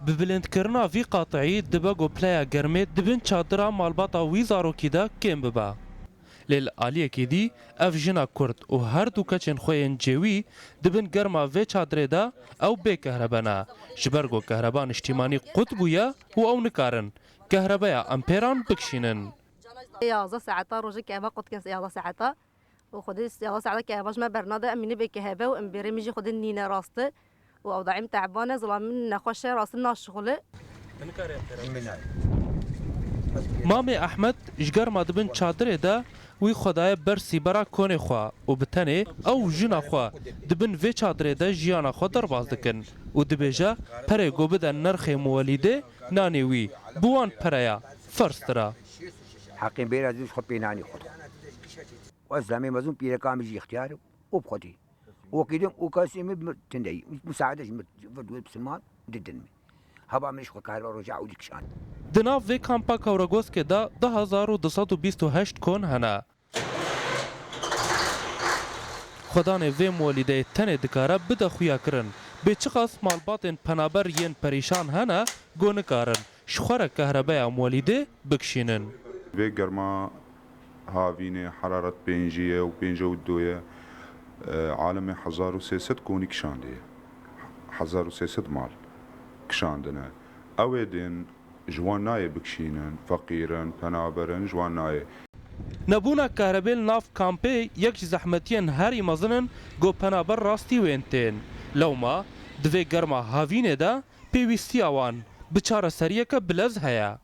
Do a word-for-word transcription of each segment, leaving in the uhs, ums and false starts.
Bi bilindkirina vî qatiyî dibe ku pileya germê di bin çadira malbata wî zarokî de kêm bibe. Lê li aliyekî dî ev jina Kurd û her du keçên xwe yên cêwî di bin germa vê çadirê de ew bê kehrebe ne. Ji ber ku kehreba niştîmanî qut bûye û ew nikarin kehrebeya empêran bikişînin. Yazda saeta rojê keheba qut dikin, yazda saeta. Û Xwedê siyasa saeta keheba ji me bernade, em mînî bê kehebe û em bêrê min jî Xwedê nîne rast e. Û ew daîm teban e, zilam min nexweş e, rast naşixule. Mamê Ehmed ji germa di bin çadirê de wî xwe daye ber sîbera konê xwe û bi tenê ew û jina xwe di bin vê çadirê de jiyana xwe derbas dikin û dibêje perê ku bide nirxê muwelîdê nanê wî bi wan pereya ferztir e. Heqên bêra zû ji xwe pê nanî xwe dixwe. Ez demê mezin pîreka min jî ixtiyar û bi xwedî. Wekî din û kesê min bi tindeyî. Misaade ji min vir dû bisilman didin min. Heba min ji xwe kahve roja û dikişan. Di nav vê kampa Kewregoskê de du hezar û du sed û bîst û heşt kon hene. Xwedanê vê molîdeyê tenê dikare bide xuya kirin. Bê çiqas malbatên penaber yên perîşan hene, go nikarin ji xwe re kehrebeya molîdê bikişînin. Vê germa havînê heraret pêncî ye û pêncî û du ye, e, alemê hezar û sê sed konî kişandiye. Hezar û sê sed mal kişandine. Ew ê din ji wan nayê bikişînin, feqîr in, penaber in, ji wan nayê. Nebûna kahrebê li nav kampê yek ji zehmetiyên herî mezin in ku penaber rastî wên tên. Lewma di vê germa havînê de pêwîstiya wan bi çareseriyeke bilez heye.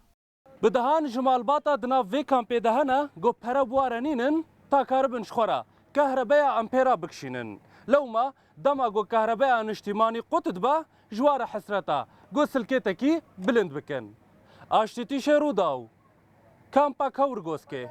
Bi dehan ji malbata di nav vê kampê de hene ku pere bi wa re nînin ta karibin ji xwe re kehrebeya empêra bikişînin. Lewma dema ku kehrebeya niştîmanî qut dibe, ji wa re hesret e ku silkêtekî bilind bikin. Aştîtîşê Rûdaw, Kampa Kewrgoskê.